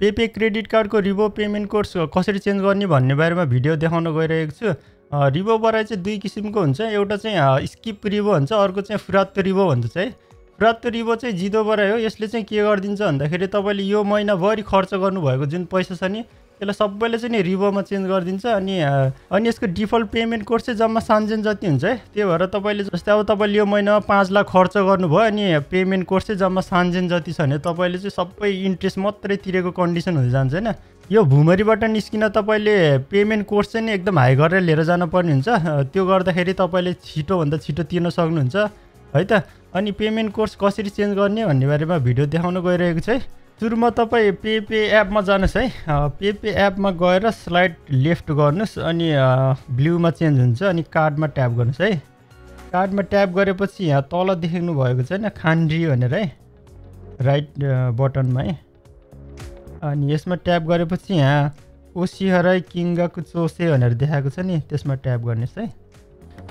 पेपे credit कार्डको ribo payment codes कसरी change गर्ने भन्ने बारेमा भिडियो देखाउन गइरहेको छु। रिबो बराई चाहिँ दुई किसिमको हुन्छ। एउटा चाहिँ स्किप रिबो हुन्छ, अर्को चाहिँ फुरात्तो रिबो भन्छ चाहिँ। फुरात्तो रिबो चाहिँ जिदो बराई हो। यसले चाहिँ के गरिदिन्छ भन्दाखेरि तपाईँले यो महिनाभरि खर्च गर्नुभएको जुन पैसा छ नि त्यसलाई सबैले चाहिँ नि रिबोमा चेन्ज गरिदिन्छ। अनि यसको डिफल्ट पेमेन्ट कोड चाहिँ जम्मा सान्जेन जति हुन्छ है। त्यो भएर तपाईँले जस्तै अब तपाईँले यो महिनामा 5 लाख खर्च गर्नुभयो अनि पेमेन्ट कोड चाहिँ जम्मा सान्जेन जति छ भने तपाईँले चाहिँ सबै इन्ट्रेस्ट मात्रै तिरेको कन्डिसन हुँदै जान्छ होइन। यो भुमरीबाट निस्किन तपाईँले पेमेन्ट कोड चाहिँ नि एकदम हाई गरेर लिएर जानुपर्ने हुन्छ। त्यो गर्दाखेरि तपाईँले छिटोभन्दा छिटो तिर्न सक्नुहुन्छ है त। अनि पेमेन्ट कोड्स कसरी चेन्ज गर्ने भन्ने बारेमा भिडियो देखाउन गइरहेको छ है। सुरुमा तपाईँ पेपे एपमा जानुहोस् है। पेपे एपमा गएर स्लाइड लेफ्ट गर्नुहोस् अनि ब्लूमा चेन्ज हुन्छ अनि कार्डमा ट्याप गर्नुहोस् है। कार्डमा ट्याप गरेपछि यहाँ तल देख्नु भएको छैन खान्ड्री भनेर है, राइट बटनमा है। अनि यसमा ट्याप गरेपछि यहाँ ओसिहराई किङ्गाकु चोसे भनेर देखाएको छ नि, त्यसमा ट्याप गर्नुहोस् है।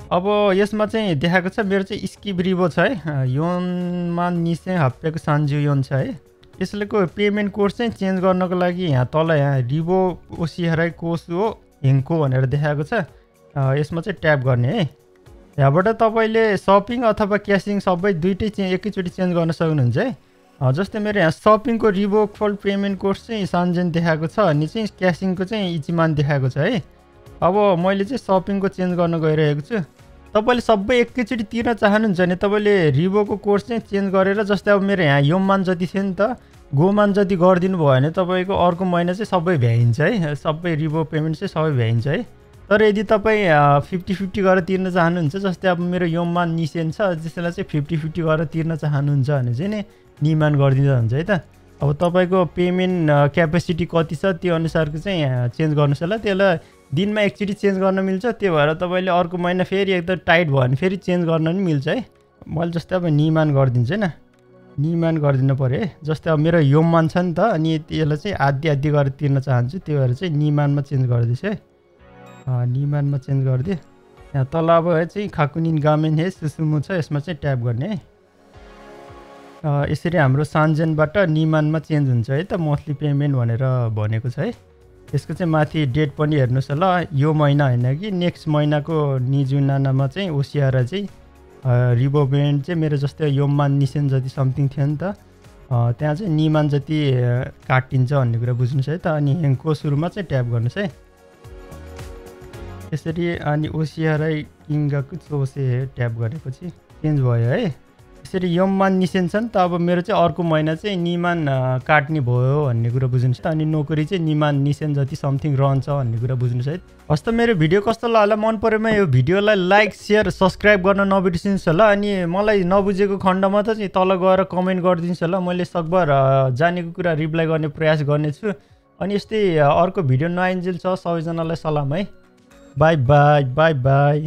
अब यसमा चाहिँ देखाएको छ मेरो चाहिँ स्किप रिबो छ है, योनमा निसे हप्पेको सान्जु योन छ है। यसलेको पेमेन्ट कोड चाहिँ चेन्ज गर्नको लागि यहाँ तल यहाँ रिबो ओसिहराई कोसो हेङ्को भनेर देखाएको छ। यसमा चाहिँ ट्याप गर्ने है। यहाँबाट तपाईँले सपिङ अथवा क्यासिङ सबै दुइटै चाहिँ एकैचोटि चेन्ज गर्न सक्नुहुन्छ है। जस्तै मेरो यहाँ सपिङको रिबो फल्ट पेमेन्ट कोड चाहिँ सान्जेन देखाएको छ अनि चाहिँ क्यासिङको चाहिँ इचिमान देखाएको छ है। अब मैले चाहिँ सपिङको चेन्ज गर्न गइरहेको छु। तपाईँले सबै एकैचोटि तिर्न चाहनुहुन्छ भने तपाईँले रिबोको कोड चाहिँ चेन्ज गरेर जस्तै अब मेरो यहाँ योमान जति थियो नि त, गोमान जति गरिदिनु भयो भने तपाईँको अर्को महिना चाहिँ सबै भ्याइन्छ है। सबै रिबो पेमेन्ट चाहिँ सबै भ्याइन्छ है। तर यदि तपाईँ 50-50 गरेर तिर्न चाहनुहुन्छ, जस्तै अब मेरो योमान निसेन छ त्यसलाई चाहिँ 50-50 गरेर तिर्न चाहनुहुन्छ भने चाहिँ नि निमान गरिदिँदा हुन्छ है त। अब तपाईँको पेमेन्ट क्यापेसिटी कति छ त्यो अनुसारको चाहिँ चेन्ज गर्नुहोस् होला। त्यसलाई दिनमा एकचोटि चेन्ज गर्न मिल्छ। त्यो भएर तपाईँले अर्को महिना फेरि एकदम टाइट भयो भने फेरि चेन्ज गर्न पनि मिल्छ है। मैले जस्तै अब निमान गरिदिन्छु होइन, निमान गरिदिनु पऱ्यो है। जस्तै अब मेरो योमान छ नि त अनि त्यसलाई चाहिँ आधी गरेर तिर्न चाहन्छु, त्यो भएर चाहिँ निमानमा चेन्ज गरिदिन्छु है। निमानमा चेन्ज गरिदिएँ। यहाँ तल अब है चाहिँ खाकुनिन गामेन हे सुसुमु छ, यसमा चाहिँ ट्याप गर्ने है। यसरी हाम्रो सान्जेनबाट निमानमा चेन्ज हुन्छ है त, मन्थली पेमेन्ट भनेर भनेको छ है। यसको चाहिँ माथि डेट पनि हेर्नुहोस् होला, यो महिना होइन कि नेक्स्ट महिनाको निजुनानामा चाहिँ ओसियारा चाहिँ रिबो पेमेन्ट चाहिँ मेरो जस्तै योमान निसेन जति समथिङ थियो नि त, त्यहाँ चाहिँ निमान जति काटिन्छ भन्ने कुरा बुझ्नुहोस् है त। अनि हेङको सुरुमा चाहिँ ट्याप गर्नुहोस् है यसरी। अनि ओसियाराई किङ्गाकु चोसे ट्याप गरेपछि चेन्ज भयो है। यसरी योमान निसेन छ नि त, अब मेरो चाहिँ अर्को महिना चाहिँ निमान काट्ने भयो भन्ने कुरा बुझ्नुहोस् त। अनि नोकरी चाहिँ निमान निसेन जति समथिङ रहन्छ भन्ने कुरा बुझ्नुहोस् है। हस् त मेरो भिडियो कस्तो लाग्यो, मन परेमा यो भिडियोलाई लाइक सेयर सब्सक्राइब गर्न नबिर्सिनुहोस् होला। अनि मलाई नबुझेको खण्डमा त चाहिँ तल गएर कमेन्ट गरिदिनुहोस् होला। मैले सकभर जानेको कुरा रिप्लाई गर्ने प्रयास गर्नेछु। अनि यस्तै अर्को भिडियो नआइन्जेल छ सबैजनालाई सलाम है। By by by by.